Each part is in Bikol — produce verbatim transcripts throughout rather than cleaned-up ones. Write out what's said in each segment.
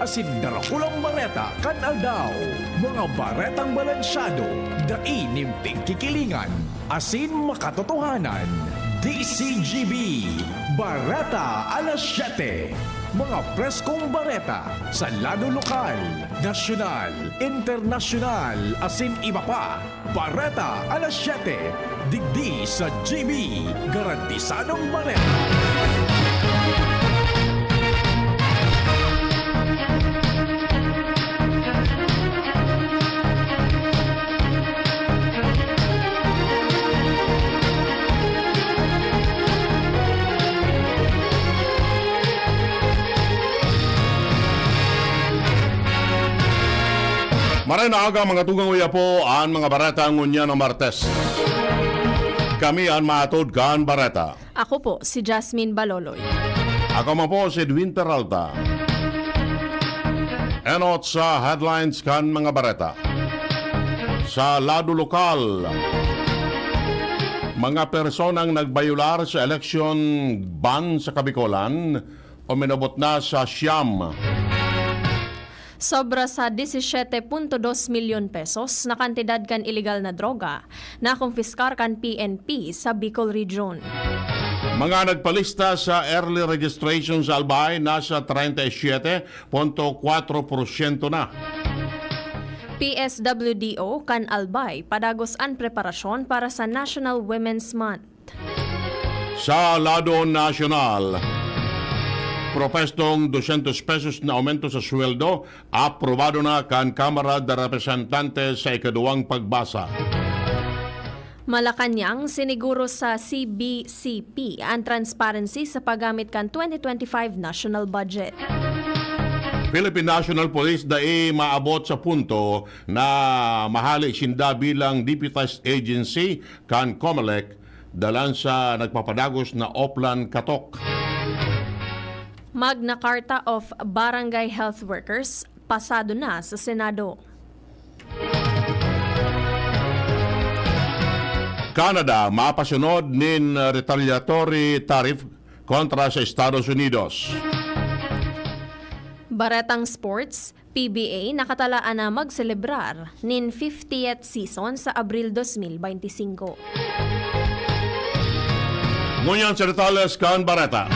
asin darakulang bareta kan aldaw. Mga baretang balansyado, dai nin pigkikilingan, asin makatotohanan. D C G B, Bareta Alas Siyete. Mga preskong bareta sa lado lokal, nasyonal, internasyonal, asin iba pa. Bareta Alas Siyete, digdi sa G B, garantisadong bareta. Maray na aga, mga tugang, uya po an mga bareta ngunyan na Martes. Kami an mahatod kan bareta. Ako po si Jasmine Baloloy. Ako man po si Edwin Peralta. Enot sa headlines kan mga bareta. Sa lado lokal, mga personang nagbayular sa election ban sa Kabikolan, uminabot na sa siyam. Sobra sa disisiete punto dos milyon pesos na kantidad kan iligal na droga na kumpiskar kan P N P sa Bicol Region. Mga nagpalista sa early registration sa Albay nasa treinta y siete punto kwatro porsyento na. P S W D O kan Albay padagos an preparasyon para sa National Women's Month. Sa lado nasyonal, propwestong dosyentos pesos na aumento sa sweldo, aprobado na kan Kamara de Representantes sa ikaduwang pagbasa. Malacañang, siniguro sa C B C P an transparency sa paggamit kan twenty twenty-five national budget. Philippine National Police dai maabot sa punto na mahale sinda bilang deputized agency kan Comelec dalan sa nagpapadagos na Oplan Katok. Magna Carta of Barangay Health Workers, pasado na sa Senado. Canada mapasunod nin retaliatory tariff kontra sa Estados Unidos. Baretang sports, P B A nakatalaan na magselebrar nin fiftieth season sa Abril dos mil beinti singko. Ngunyan sa detalles kan bareta.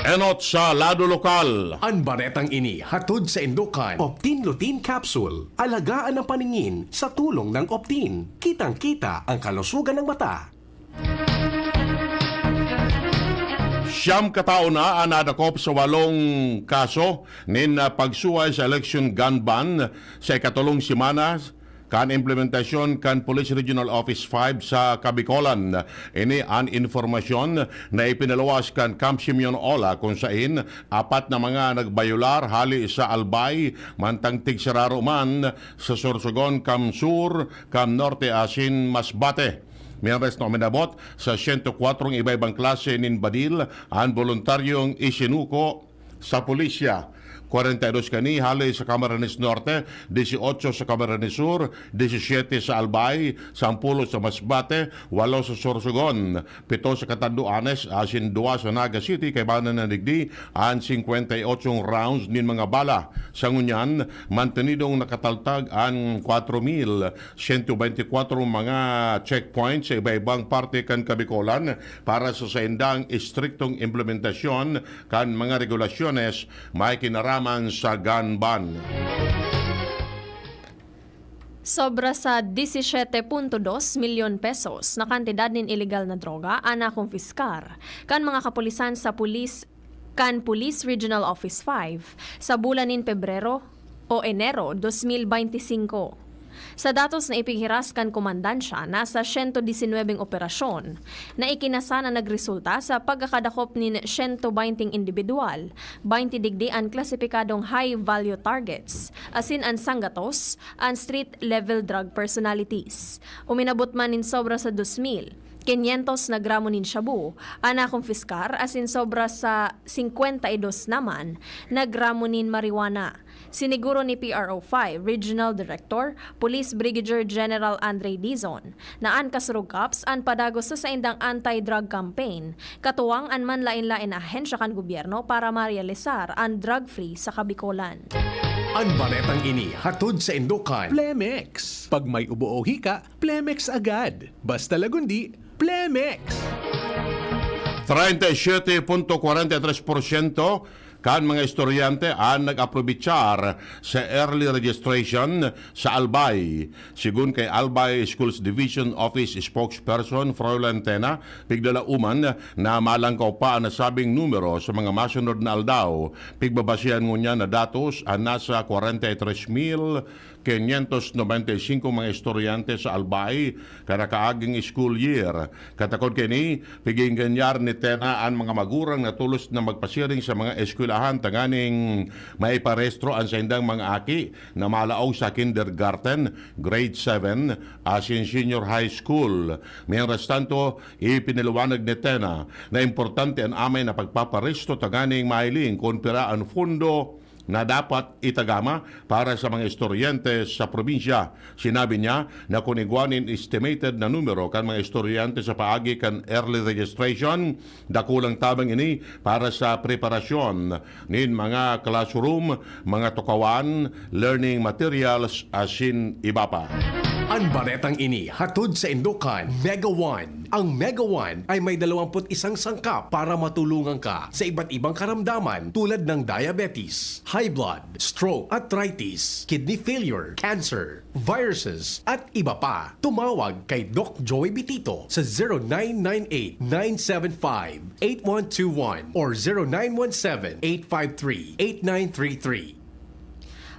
Enot sa lado lokal. An baretang ini hatod saindo kan Optin Lutein Capsule. Alagaan ang paningin sa tulong ng Optin. Kitang-kita ang kalusugan ng mata. Siyam ka tawo na an nadakop sa walong kaso nin, ah, pagsuhay sa election gun ban sa ikatolong semana kan implementasyon kan Police Regional Office five sa Kabikolan. Ini an impormasyon na ipinaluwas kan Camp Simeon Ola, kun sain apat na mga nagbayular hali sa Albay, mantang tigsararo man sa Sorsogon, Cam Sur, Cam Norte asin Masbate. Miyares na uminabot sa siyento kwatro iba-ibang klase nin badil an boluntaryong isinuko sa pulisya. Kwarenta y dos kani hale sa Camarines Norte, disiotso sa Camarines Sur, disisiete sa Albay, sampulo sa Masbate, walo sa Sorsogon, pito sa Catanduanes, asin duwa sa Naga City, kaiba na digdi an singkwenta y otsong rounds nin mga bala. Sa ngunyan, mantenidong nakataltag an kwatro mil siyento beintikwatro mga checkpoints sa iba-ibang parte kan Kabikolan para sa saindang estriktong implementasyon kan mga regulasyones may kinaraman sa gun ban. Sobra sa disisiete punto dos milyon pesos na kantidad nin iligal na droga an nakumpiskar kan mga kapulisan sa pulis kan Police Regional Office five sa bulan nin Pebrero o Enero dos mil beinti singko. Sa datos na ipighiras kan komandansya, nasa siyento disinwebeng operasyon na ikinasa na nagresulta sa pagkakadakop nin siyento beinting indibidwal, beinte digdi an klasipikadong high-value targets, asin an sanggatos, an street-level drug personalities. Uminabot man nin sobra sa dos mil, Quinientos na gramo nin shabu an nakumpiskar, asin sobra sa singkwenta y dos naman na gramo nin marijuana. Siniguro ni P R O five Regional Director, Police Brigadier General Andre Dizon, na an Kasurog Cops an padagos sa saindang anti-drug campaign, katuwang an manlaen-laen na ahensya kan gobyerno para marealisar an drug-free sa Kabicolan. An baretang ini hatod saindo kan Plemex. Pag may ubo o hika, Plemex agad. Basta Lagundi, Plemex! Treinta y siete punto cuarenta y tres por ciento kan mga estudyante an nag-aprobechar sa early registration sa Albay. Segun kay Albay Schools Division Office Spokesperson Froilan Tena, piglalauman na malangkaw pa an nasabing numero sa mga masunod na aldaw. Pigbabasehan ngunyan na datos an nasa kwarenta y tres mil quinientos noventa y cinco mga estudyante sa Albay kada kaaging school year. Katakod kaini, piginganyar ni Tena an mga magurang na tolos na magpasiring sa mga eskwelahan tanganing maiparehistro an saindang mga aki na malaog sa kindergarten, grade seven, asin senior high school. Mientras tanto, ipinaliwanag ni Tena na importante an amay na pagpaparehistro tanganing mahiling kun pira an pondo na dapat itagama para sa mga estudyante sa probinsya. Sinabi niya na kun igwa nin estimated na numero kan mga estudyante sa paagi kan early registration, dakulang tabang ini para sa preparasyon nin mga classroom, mga tukawan, learning materials, asin iba pa. An baretang ini hatod saindo kan Mega One. Ang Mega One ay may dalawampu't isang sangkap para matulungan ka sa iba't ibang karamdaman tulad ng diabetes, high blood, stroke, arthritis, kidney failure, cancer, viruses, at iba pa. Tumawag kay Doc Joey Bitito sa zero nine nine eight, nine seven five, eight one two one or zero nine one seven, eight five three, eight nine three three.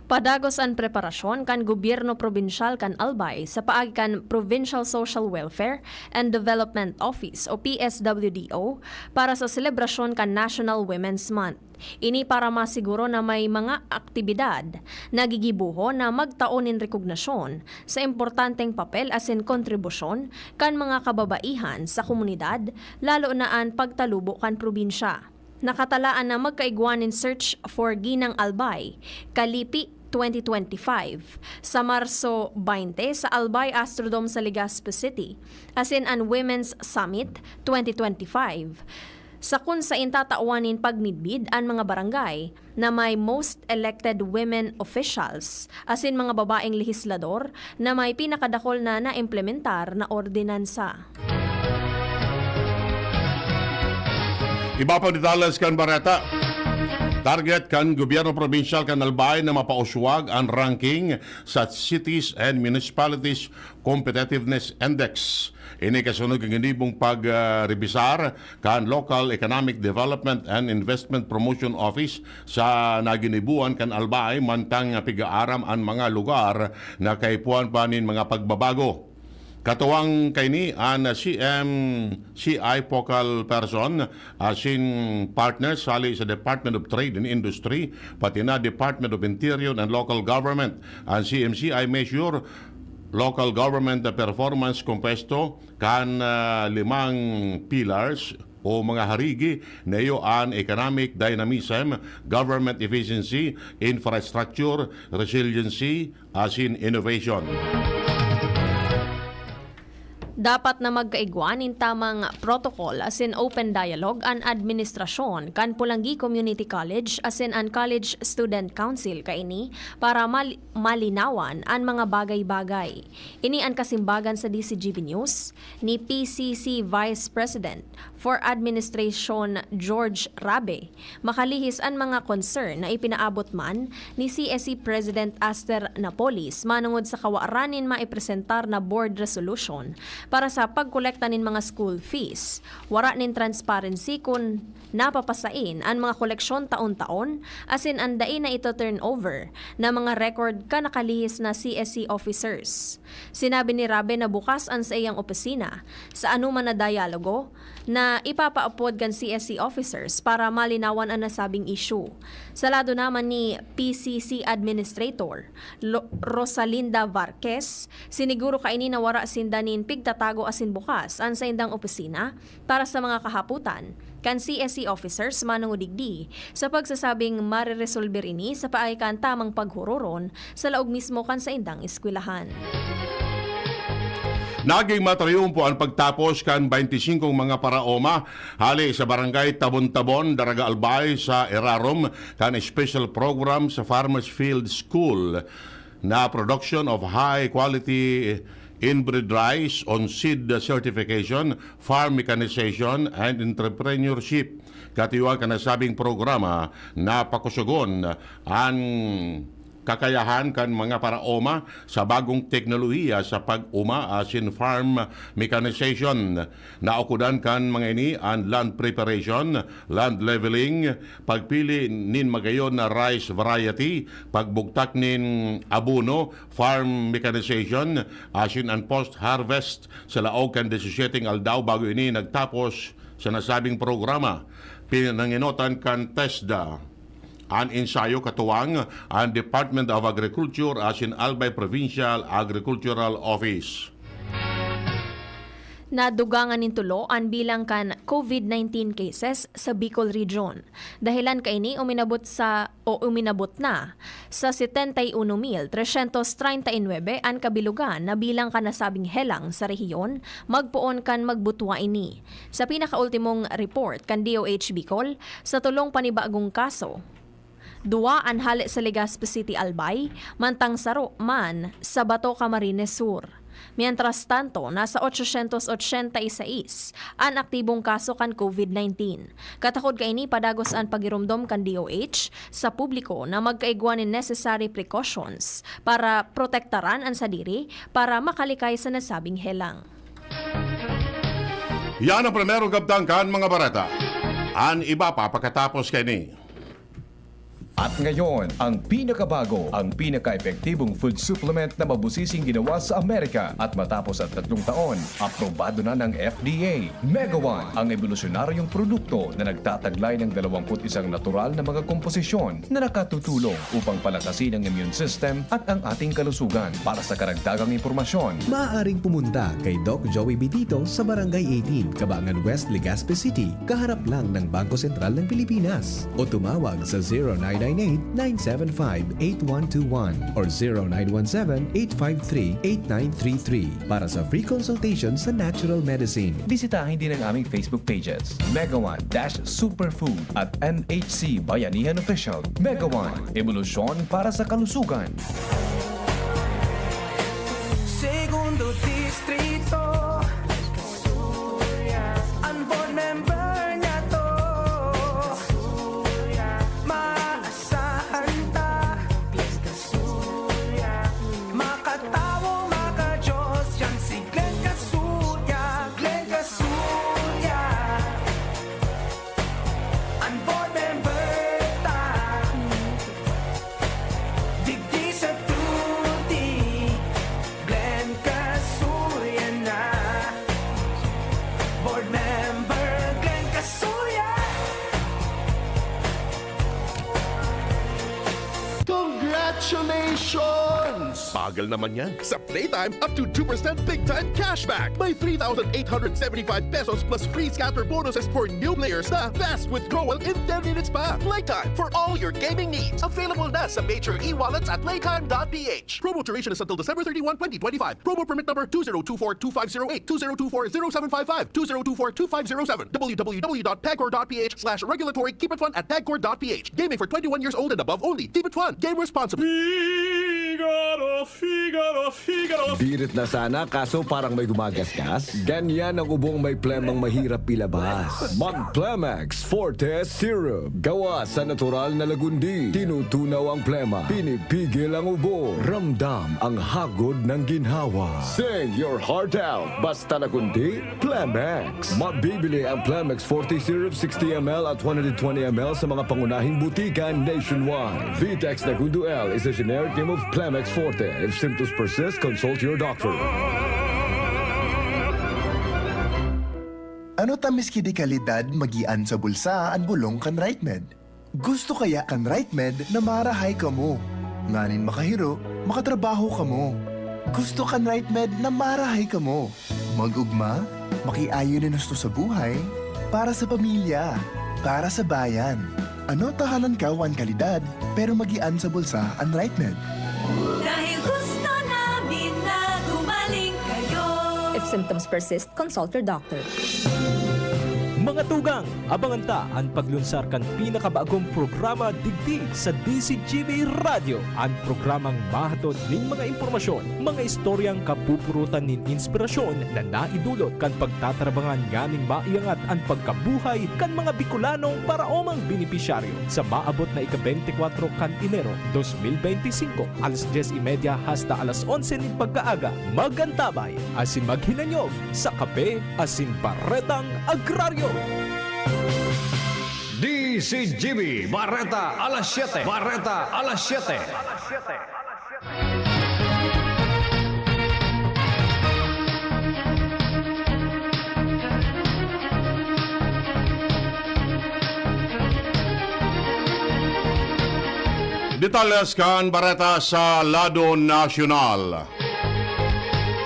Padagos an preparasyon kan gobyerno probinsyal kan Albay sa paagi kan Provincial Social Welfare and Development Office o P S W D O para sa selebrasyon kan National Women's Month. Ini para masiguro na may mga aktibidad na gigibohon na magtao nin rekognasyon sa importanteng papel asin kontribusyon kan mga kababaihan sa komunidad, lalo na an pagtalubo kan probinsya. Nakatalaan na magkaigwa nin Search for Ginang Albay, Kalipi twenty twenty-five, sa Marso twenty sa Albay Astrodome sa Legazpi City, asin an Women's Summit twenty twenty-five, sa kun sain tatawan nin pagmidbid an mga barangay na may most elected women officials asin mga babaeng lehislador na may pinakadakol na naimplementar na ordinansa. Iba pa detalles kan bareta. Target kan gobyerno probinsyal kan Albay na mapauswag an ranking sa Cities and Municipalities Competitiveness Index. Ini kasunod kan ginibong pag, ah, rebisar kan Local Economic Development and Investment Promotion Office sa naginibuan kan Albay, mantang pig-aaram an mga lugar na kaipuhan pa nin mga pagbabago. Katuwang kaini an C M C I focal person asin partner sali sa Department of Trade and Industry, pati na Department of Interior and Local Government. An C M C I measure local government performance kompuesto kan, ah, limang pillars o mga harigi na iyo an economic dynamism, government efficiency, infrastructure, resiliency, asin innovation. Dapat na magkaigwa nin tamang protocol asin open dialogue an administrasyon kan Polangui Community College asin an College Student Council kaini para mal-, malinawan an mga bagay-bagay. Ini an kasimbagan sa D C G B News ni P C C Vice President for Administration George Rabe, makalihis an mga concern na ipinaabot man ni C S C President Aster Napoles manongod sa kawaran nin maipresentar na board resolution para sa pagkolekta nin mga school fees. Wara nin transparency kun napapasain an mga koleksyon taon-taon asin an dai na ito-turnover na mga record kan nakalihis na C S C officers. Sinabi ni Rabe na bukas an saiyang opisina sa anoman na dialogo na ipapaapod kan C S C officers para malinawan an nasabing issue. Sa lado naman ni P C C Administrator Lo-, Rosalinda Varquez, siniguro kaini na wara sinda nin pigta- tago asin bukas an saindang opisina para sa mga kahapotan kan C S C officers manongod digdi, sa pagsasabing mareresolber ini sa paagi kan tamang paghuroron sa laog mismo kan saindang eskwelahan. Naging matriyumpo an pagtapos kan baynte singkong mga paraoma hale sa Barangay Tabon-Tabon, Daraga Albay, sa irarom kan special program sa Farmers Field School na production of high quality inbred rice on seed certification, farm mechanization, and entrepreneurship. Katiwang kan nasabing programa na pakusogon an kakayahan kan mga paraoma sa bagong teknolohiya sa pag-oma asin farm mechanization. Naukodan kan mga ini an land preparation, land leveling, pagpili nin magayon na rice variety, pagbugtak nin abono, farm mechanization, asin an post-harvest sa laog kan disisiete aldaw bago ini nagtapos sa nasabing programa. Pinangenotan kan TESDA an ensayo katuwang an Department of Agriculture asin Albay Provincial Agricultural Office. Nadugangan nin tulo an bilang kan COVID nineteen cases sa Bicol Region. Dahelan kaini, uminabot sa, o uminabot na sa setenta y uno mil trescientos treinta y nuebe an kabilogan na bilang kan nasabing helang sa rehiyon, magpoon kan magbutwa ini. Sa pinakaultimong report kan D O H Bicol, sa tolong panibagong kaso, duwa an hale sa Legazpi City, Albay, mantang saro man sa Bato, Camarines Sur. Mientras tanto, nasa ochocientos ochenta y seis an aktibong kaso kan COVID nineteen. Katakod kaini, padagos an pagiromdom kan D O H sa publiko na magkaigwa nin necessary precautions para protektaran an sadiri para makalikay sa nasabing helang. Yan ang primerong kabtang kan mga bareta. An iba pa pakatapos kaini. At ngayon, ang pinakabago, ang pinaka-epektibong food supplement na mabusising ginawa sa Amerika at matapos ang tatlong taon, aprobado na ng F D A. Mega One, ang ebolusyonaryong produkto na nagtataglay ng dalawampu't isang natural na mga komposisyon na nakatutulong upang palakasin ang immune system at ang ating kalusugan. Para sa karagdagang impormasyon, maaaring pumunta kay Doc Joey Bitito sa Barangay eighteen, Kabangan West, Legazpi City, kaharap lang ng Bangko Sentral ng Pilipinas. O tumawag sa zero nine nine eight, nine seven five, eight one two one or zero nine one seven, eight five three, eight nine three three para sa free consultation sa natural medicine. Bisitahin din ang aming Facebook pages, Mega One dash Superfood at N H C Bayanihan Official. Mega One, ebolusyon para sa kalusugan. Segundo Distrito. An board member niyato. Maasahan ta. Makatawo, makadiyos, yan si Glenn Casuya, Glenn Casuya. An board member ta. Digdi sa Tuti, Glenn Casuya na. Board member, Glenn Casuya. Congratulations! Bagal naman yan. Sa Playtime, up to two percent big time cashback. May three thousand eight hundred seventy-five pesos plus free scatter bonuses for new players na fast withdrawal in ten minutes pa. Playtime for all your gaming needs. Available na sa major e-wallets at playtime dot p h. Promo duration is until December thirty-one, twenty twenty-five. Promo permit number two zero two four two five zero eight, two zero two four zero seven five five, two zero two four two five zero seven, w w w dot pagcor dot p h slash regulatory, keep it fun at pagcor dot p h. Gaming for twenty-one years old and above only. Keep it fun. Game responsibly. Figaro, Figaro, Figaro. Birit na sana, kaso parang may gumagasgas. Ganyan ang ubong may plemang mahirap ilabas. Mag Plemex Forte Syrup. Gawa sa natural na lagundi. Tinutunaw ang plema. Pinipigil ang ubo. Ramdam ang hagod ng ginhawa. Sing your heart out. Basta lagundi, Plemex. Mabibili ang Plemex Forte Syrup sixty M L at one hundred twenty M L sa mga pangunahing butika nationwide. Vitex Nagundo L is a generic name of Plemex Forte. If symptoms persist, consult your doctor. Ano ta miski di kalidad magian sa bulsa an bolong kan RightMed? Gusto kaya kan RightMed na marahay kamo? Nganing makahiro, makatrabaho kamo. Gusto kan RightMed na marahay kamo? Mag-ugma, makiayon nin husto sa buhay, para sa pamilya, para sa bayan. Ano ta halangkaw an kalidad, pero magian sa bulsa an Right Med. Dahil gusto namin na gumaling kayo. If symptoms persist, consult your doctor. Mga tugang, abangan ta an paglunsar kan pinakabagong programa digdi sa D Z G B Radyo, an programang mahatod nin mga impormasyon, mga istoryang kapupurutan nin inspirasyon na naidulot kan pagtatarabangan nganing maiangat an pagkabuhay kan mga Bicolanong paraomang benepisyaryo sa maabot na ika-beintikwatro kan Enero dos mil beintisinko, alas dyes y media hasta alas onse nin pagkaaga. Mag-antabay asin maghinanyog sa Kape asin Baretang Agraryo. D Z G B, Bareta alas siyete. Bareta alas siyete. Detalles kan bareta sa lado nasyonal.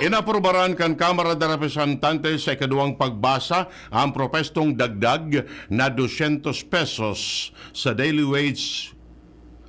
Inaprubaran kan Kamara de Representantes sa ikaduwang pagbasa ang propestong dagdag na dosyentos pesos sa daily wage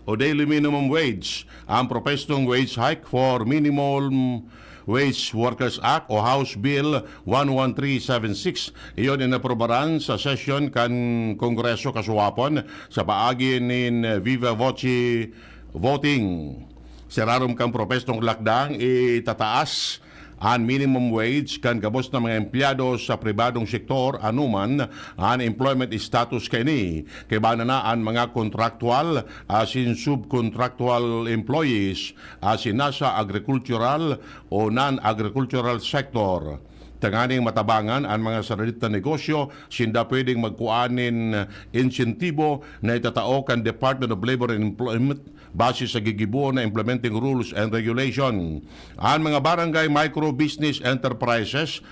o daily minimum wage, ang propestong wage hike for Minimum Wage Workers Act o House Bill one one three seven six. Iyon inaprubaran sa sesyon kan Kongreso kasuwapon sa paagi nin viva voce voting. Sa irarom kan propestong lakdang, itataas an minimum wage kan gabos na mga empleyado sa pribadong sektor, anoman an employment status kaini, kaiba na an mga contractual asin subcontractual employees asin nasa agricultural o non-agricultural sector. Tanganing matabangan an mga saralit na negosyo, sinda pwedeng magkua nin insentibo na itatao kan Department of Labor and Employment base sa gigibo na implementing rules and regulation. An mga barangay micro business enterprises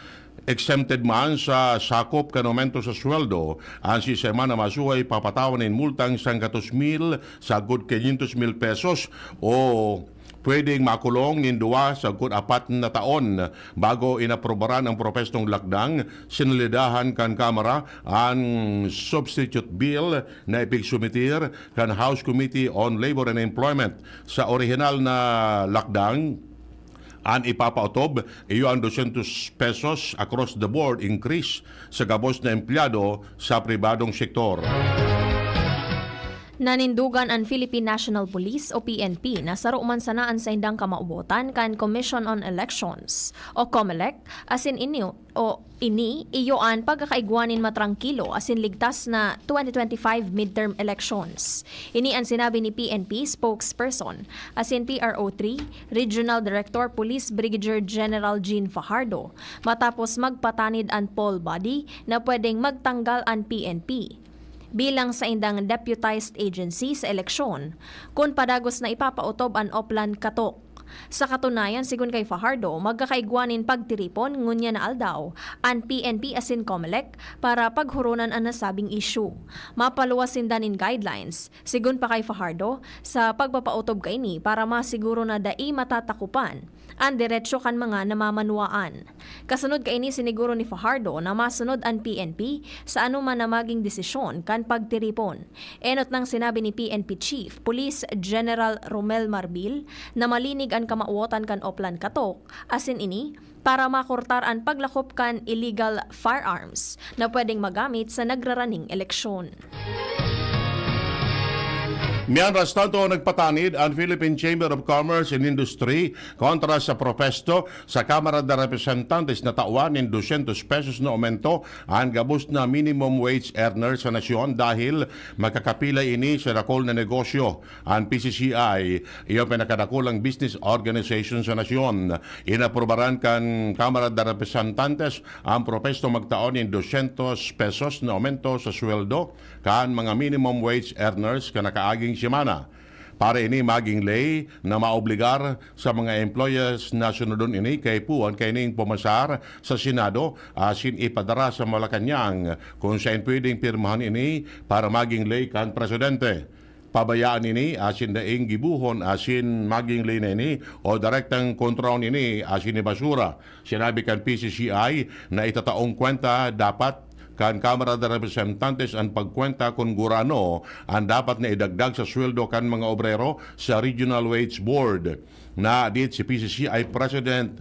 exempted man sa sakop kan aumento sa sweldo, an sistema na masuhay papatawan nin multang sanggatos mil sagkod quinientos mil pesos o pwedeng makulong nin duwa sagkod apat na taon. Bago inaprubaran ang propestong lakdang, sinalidahan kan Kamara an substitute bill na ipigsumitir kan House Committee on Labor and Employment. Sa orihinal na lakdang, an ipapaotob iyo an dosyentos pesos across the board increase sa gabos na empleyado sa pribadong sektor. Nanindogan an Philippine National Police o P N P na saro man sana an saindang kamawotan kan Commission on Elections o COMELEC, asin inyo o ini iyo an pagkakaigwa nin matrangkilo asin ligtas na twenty twenty-five midterm elections. Ini an sinabi ni P N P spokesperson asin P R O three Regional Director Police Brigadier General Jean Fajardo matapos magpatanid an poll body na pwedeng magtanggal an P N P bilang saindang deputized agency sa eleksyon kun padagos na ipapaotob an Oplan Katok. Sa katunayan, sigon kay Fajardo, magkakaigwa nin pagtiripon ngunyan na aldaw an P N P asin COMELEC para paghuronan an nasabing isyu. Mapaluwas sinda nin guidelines, sigon pa kay Fajardo, sa pagpapaotob kaini para masiguro na dai matatakopan an deretsyo kan mga namamanwaan. Kasunod kaini, siniguro ni Fajardo na masunod an P N P sa anoman na maging desisyon kan pagtiripon. Enot nang sinabi ni P N P Chief Police General Romel Marbil na malinig an kamawotan kan Oplan Katok, asin ini para makortar an paglakop kan illegal firearms na pwedeng magamit sa nagraraning eleksyon. Mientras tanto, nagpatanid an Philippine Chamber of Commerce and Industry kontra sa propesto sa Kamara de Representantes na tawan nin dosyentos pesos na aumento an gabos na minimum wage earner sa nasyon dahil makakapilay ini sa dakul na negosyo. An P C C I, iyo pinakadakulang business organization sa nasyon. Inaprubaran kan Kamara de Representantes an propesto magtao nin dosyentos pesos na aumento sa sweldo kan mga minimum wage earners kan nakaaging semana. Para ini maging ley na maobligar sa mga employers na sunodon ini, kaipuhan kaining pumasar sa Senado asin ipadara sa Malacañang, kun saen pwedeng pirmahan ini para maging ley kan Presidente. pabayaan ini asin daing gibohon asin maging linya ini o direktang kontrohon ini asin ibasura. Sinabi kan P C C I na itataong kwenta dapat kan Kamara de Representantes an pagkwenta kun gurano an dapat na idagdag sa sweldo kan mga obrero sa Regional Wage Board. Nadit si P C C I President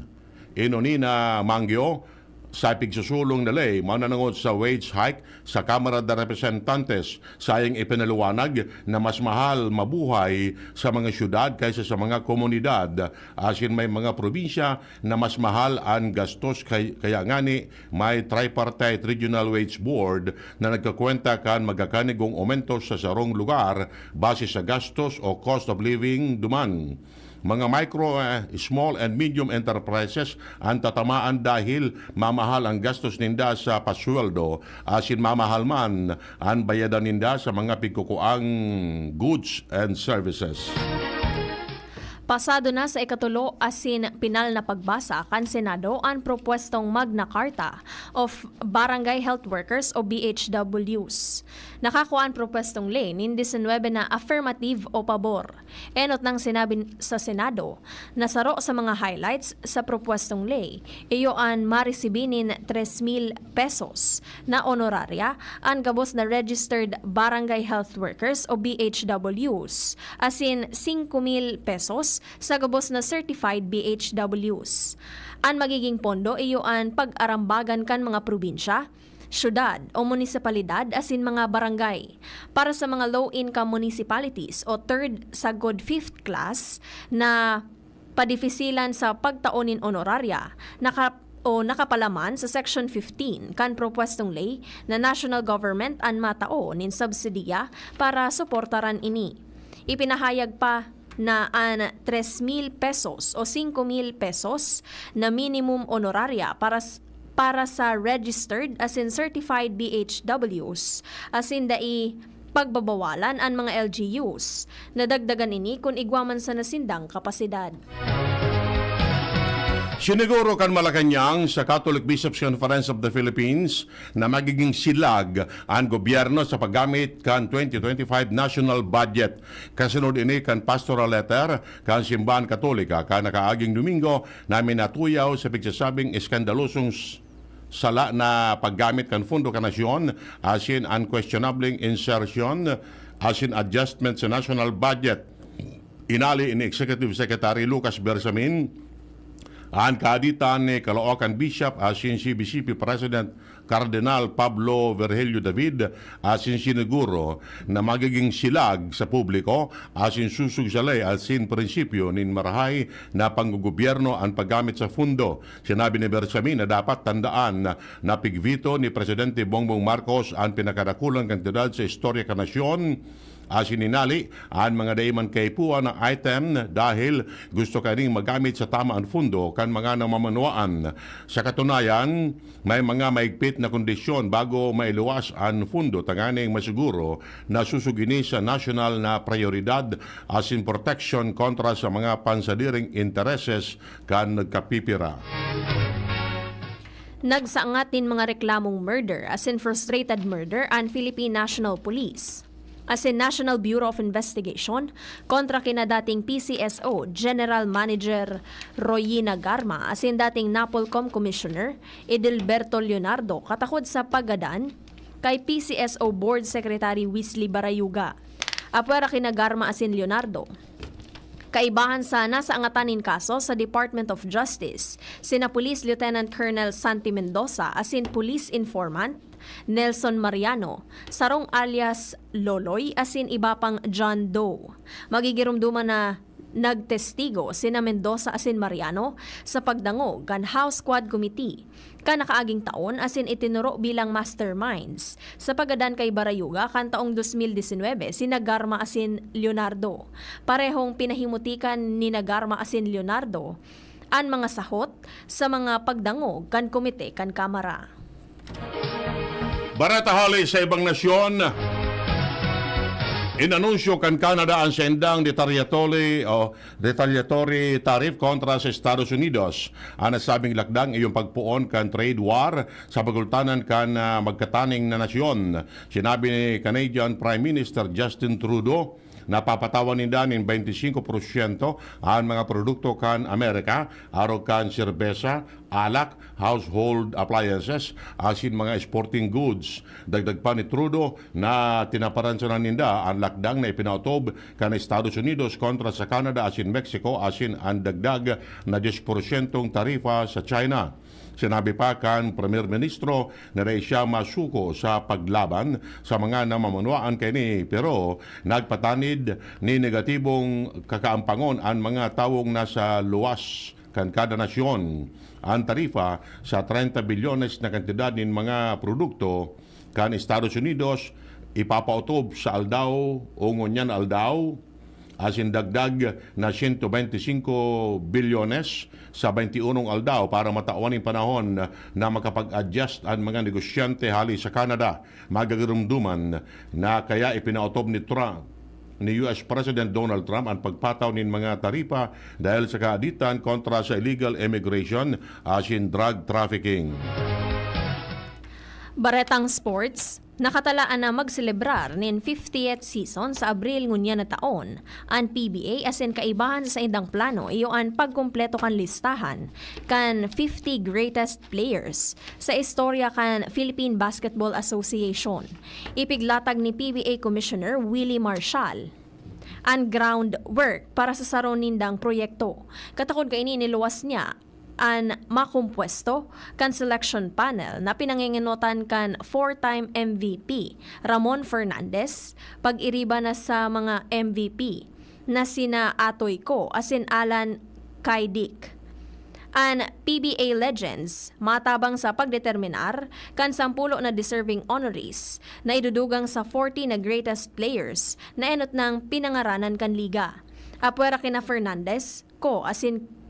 Inonina Mangio sa pigsusulong na ley mananangod sa wage hike sa Kamara de Representantes. Sayang ipinaliwanag na mas mahal mabuhay sa mga syudad kaysa sa mga komunidad, asin may mga probinsya na mas mahal an gastos, kay-, kaya ngani may Tripartite Regional Wage Board na nagkakwenta kan magkakanigong aumento sa sarong lugar base sa gastos o cost of living duman. Mga micro, eh, small and medium enterprises an tatamaan dahil mamahal ang gastos ninda sa pasweldo, asin mamahal man an bayadan ninda sa mga pigkukuang goods and services. Pasado na sa ikatulo asin pinal na pagbasa kan Senado an propwestong Magna Carta of Barangay Health Workers o B H Ws. Nakakua an propwestong ley nin disinwebe na affirmative o pabor. Enot nang sinabi sa Senado na saro sa mga highlights sa propwestong ley iyo an maresibi nin tres mil pesos na honoraria an gabos na registered barangay health workers o B H Ws, asin singko mil pesos sa gabos na certified B H Ws. An magiging pondo iyo an pag-arambagan kan mga probinsya, syudad o munisipalidad asin mga barangay. Para sa mga low-income municipalities o third sagkod fifth class na padifisilan sa pagtao nin honoraria, naka-, o nakapalaman sa Section fifteen kan propwestong ley na national government an matao nin subsidiya para suportaran ini. Ipinahayag pa na an tres mil pesos o singko mil pesos na minimum honoraria para s-, para sa registered asin certified B H Ws asin dai pagbabawalan an mga L G Us. Nadagdagan ini kun igwa man sana sindang kapasidad. Siniguro kan Malacañang sa Catholic Bishops' Conference of the Philippines na magiging silag an gobyerno sa paggamit kan twenty twenty-five national budget. Kasunod ini kan pastoral letter kan Simbahan Katolika kan nakaaging Domingo na minatuyaw sa pigsasabing eskandalosong s-, sala na paggamit kan pondo kan nasyon asin unquestionabling insertion asin adjustment sa national budget. Inali ni Executive Secretary Lucas Bersamin an kaaditan ni Caloocan Bishop asin C B C P President Cardinal Pablo Virgilio David asin siniguro na magiging silag sa publiko asin susog sa ley asin prinsipyo nin marahay na panggogobyerno an paggamit sa pondo. Sinabi ni Bersamin na dapat tandaan na pigveto ni Presidente Bongbong Marcos an pinakadakulang kantidad sa istorya kan nasyon. Asin inali an mga dai man kaipuhan na item dahil gusto kaning magamit sa tama an pondo kan mga namamanwaan. Sa katunayan, may mga maigpit na kondisyon bago mailuwas an pondo tanganing masiguro na susog ini sa nasyonal na prayoridad asin proteksyon kontra sa mga pansadiring intereses kan nagkapipira. Nagsangat nin mga reklamong murder asin frustrated murder an Philippine National Police asin National Bureau of Investigation kontra kina dating P C S O General Manager Royina Garma asin dating NAPOLCOM Commissioner Edilberto Leonardo katakod sa paggadan kay P C S O Board Secretary Wesley Barayuga. Apwera kina Garma asin Leonardo. Kaibahan sa nasangatan nin kaso sa Department of Justice, sina Police Lieutenant Colonel Santi Mendoza asin Police Informant Nelson Mariano, sarong alias Loloy asin iba pang John Doe. Magigiromdoman na nagtestigo sina Mendoza asin Mariano sa pagdangog kan House Quad Committee kan nakaaging taon asin itinuro bilang masterminds sa paggadan kay Barayuga kan taong dos mil disinwebe sina Garma asin Leonardo. Parehong pinahimutikan ni na Garma asin Leonardo an mga sahot sa mga pagdangog kan komite kan Kamara. Bareta hali sa ibang nasyon, inanunsyo kan Canada an saindang retaliatory o retaliatory tariff kontra sa Estados Unidos. An nasabing lakdang iyo an pagpoon kan trade war sa pagultanan kan, ah, magkataning na nasyon. Sinabi ni Canadian Prime Minister Justin Trudeau Napapatawan ninda nin twenty-five porsyento an mga produkto kan Amerika, arog kan serbesa, alak, household appliances, asin mga sporting goods. Dagdag pa ni Trudeau na tinaparan sana ninda an lakdang na ipinaotob kan Estados Unidos kontra sa Canada asin Mexico asin an dagdag na diyes porsyentong tarifa sa China. Sinabi pa kan Premyer Ministro na dai siya masuko sa paglaban sa mga namamanwaan kaini, pero nagpatanid ni negatibong kakaampangon an mga tawong nasa luwas kan kada nasyon. An tarifa sa treinta bilyones na kantidad nin mga produkto kan Estados Unidos ipapaotob sa aldaw o ngunyan aldaw, asin dagdag na siyento bente singko bilyones sa bente unong aldaw para matawan nin panahon na makapag-adjust an mga negosyante hali sa Canada. Magagirumduman na kaya ipinaotob ni Trump, ni U S President Donald Trump, an pagpataw nin mga taripa dahil sa kaaditan kontra sa illegal immigration asin drug trafficking. Baretang Sports, nakatalaan na magselebrar nin fiftieth season sa Abril ngunyan na taon. An P B A asin kaibahan sa indang plano iyo an pagkumpleto kan listahan kan fifty greatest players sa istorya kan Philippine Basketball Association. Ipiglatag ni P B A Commissioner Willie Marshall an groundwork para sa saro nindang proyekto. Katakod kaini, iniluwas niya an makumpwesto kan selection panel na pinangingenotan kan four-time M V P Ramon Fernandez, pag-iriba na sa mga M V P na sina Atoy Co asin Alan Kaydik. An P B A Legends matabang sa pagdeterminar kan sampulo na deserving honorees na idudugang sa forty na greatest players na enot nang pinangaranan kan liga. Apwera kina Fernandez, Co asin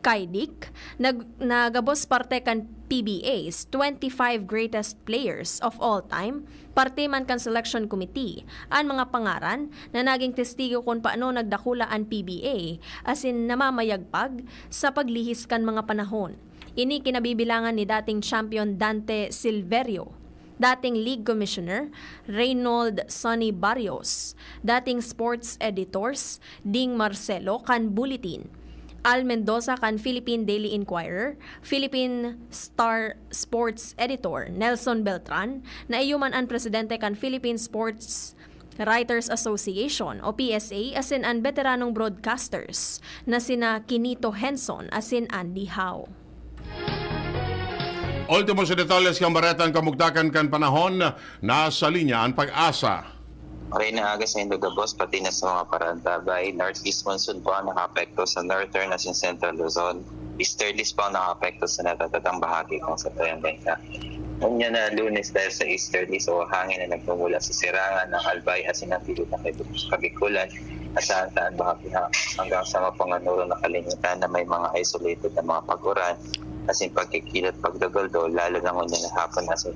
Kaydik, nag, na gabos parte kan P B A's twenty-five greatest players of all time, parte man kan selection committee an mga pangaran na naging testigo kun paano nagdakula an P B A asin namamayagpag sa paglihis kan mga panahon. Ini kinabibilangan ni dating champion Dante Silverio, dating League Commissioner Reynold Sonny Barrios, dating sports editors Ding Marcelo kan Bulletin, Al Mendoza kan Philippine Daily Inquirer, Philippine Star Sports Editor Nelson Beltran, na iyo man an presidente kan Philippine Sports Writers Association o P S A, asin an beteranong broadcasters na sina Kinito Henson asin Andy Howe. Ultimo sa detalles kan baretang kamugtakan kan panahon, nasa linya an Pag-asa. Maray na aga sa indo gabos, pati na sa mga parantabay. Northeast monsoon po ang nakaapekto sa northern asin central Luzon. Easterlies po ang nakaapekto sa natatatang bahagi kan satuyang bansa. Unya na Lunes, dahil sa easterlies o hangin na nagmumula sa Sirangan, ang Albay asin ang bilog na Kabikulan, asahan ta an bahagyo hanggang sa mapanganoro na kalingitan na may mga isolated na mga pag-uran asin pagkikilot pagdaguldo, lalo na ngunyan na hapon asin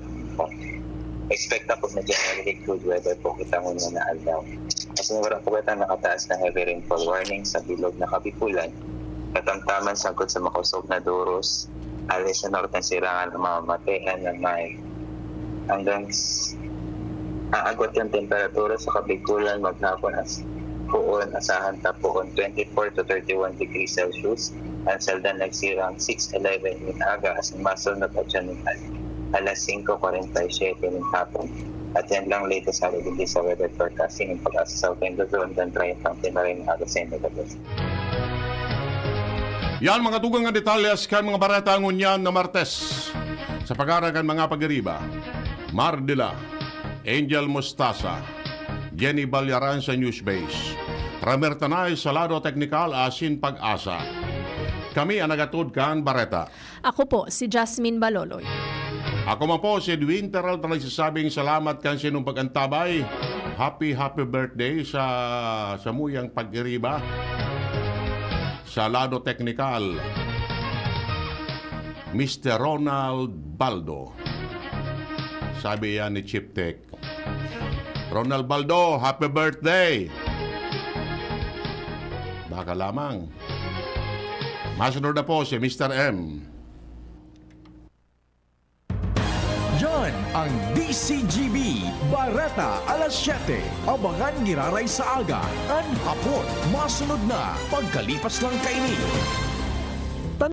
expect ako na generally good weather po kita ngunyan na aldaw. Kasi wala po kita nakataas na heavy rainfall warning sa bilog na Kabikulan. Katamtaman sagkod sa makosog na duros, hali sa norteng Sirangan ang mga matean na may hanggang s- aagwat yung temperatura sa Kabikulan maghapon as puon asahan ta puon twenty-four to thirty-one degrees Celsius. Ang saldan nagsirang six eleven in aga as masunod at siya ng alas singko kwarenta y siyete ng hapon. At yan lang latest sa Luzon sa weather forecasting ng pag-asa sa Weekend Luzon dan Triumph County Marine Aga sa Inyo. Yan mga tugang nga detalles kan mga bareta ngunyan na Martes. Sa pagara kan mga pagiriba, Mardila, Angel Mostasa, Jenny Balyaran sa Newsbase, Ramer Tanay sa Lado Teknikal asin Pag-asa. Kami ang nagatod kan bareta. Ako po si Jasmine Baloloy. Ako man po si Edwin Peralta nagsasabing salamat kan sinong pag-antabay. Happy, happy birthday sa, sa muyang pag-iriba. Sa Lado Teknikal, Mister Ronald Baldo. Sabi yan ni Chief Tech. Ronald Baldo, happy birthday! Baka lamang. Masunod na po si Mister M. Ang D C G B, Bareta, alas siyete. Abangan giraray sa aga, an hapon. Masunod na, pagkalipas lang kaini.